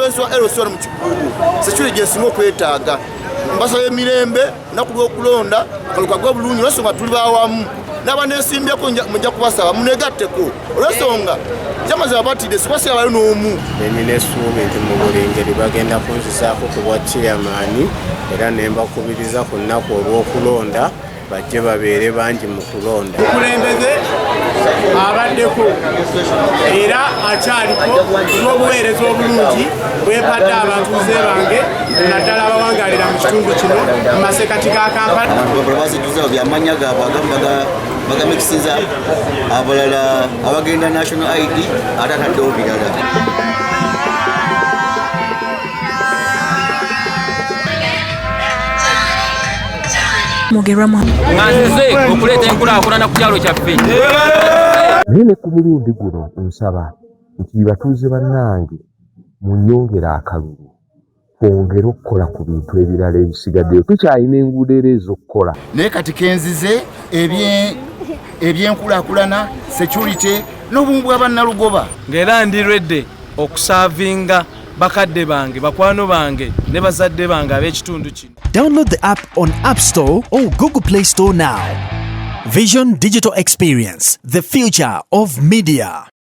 Constituency wa LC wano mu Kikuubo, security gyensinga okwetaaga. Mbasaba emirembe lunaku lw'okulonda, kalukagwe bulungi, olwensonga tuli bawamu. N'abaneesimbyeko mujja kubasaba munegatteko, olwensonga kyamaze abatidde sikwasirabayo n'omu. Nina essuubi nti mu buli ngeri bagenda kunzisaako ku bwa chairman, era ne mbakubiriza ku nnaku olw'okulonda bajje babeere bangi mu kulonda. Omukulembeze abaddeko era akyaliko olw'obuweereza obulungi bwempadde abatuuze bange, naddala abawangalira mu kitundu kino mu masekati ga Kampala. Abantu bazijuza byamanya gaabwe, agamu bagamikisiza, abalala abagenda national ID, ate ataddewo birala. Mugerwa. Nga nzize okuleeta enkulaakulana ku kyalo kyaffe. Naye ne ku mulundi guno nsaba nti batuuze bannange munyongere akalulu, twongere okukola ku bintu ebirala ebisigaddeyo. Tukyalina enguudo era ez'okukola. Naye kati kenzize ebyenkulaakulana, security n'obumu bw'abannalugoba. Ng'era ndi ready okuservinga bakadde bange, bakwano bange ne bazadde bange ab'ekitundu kino. Download the app on App Store or Google Play Store now. Vision Digital Experience, the future of media.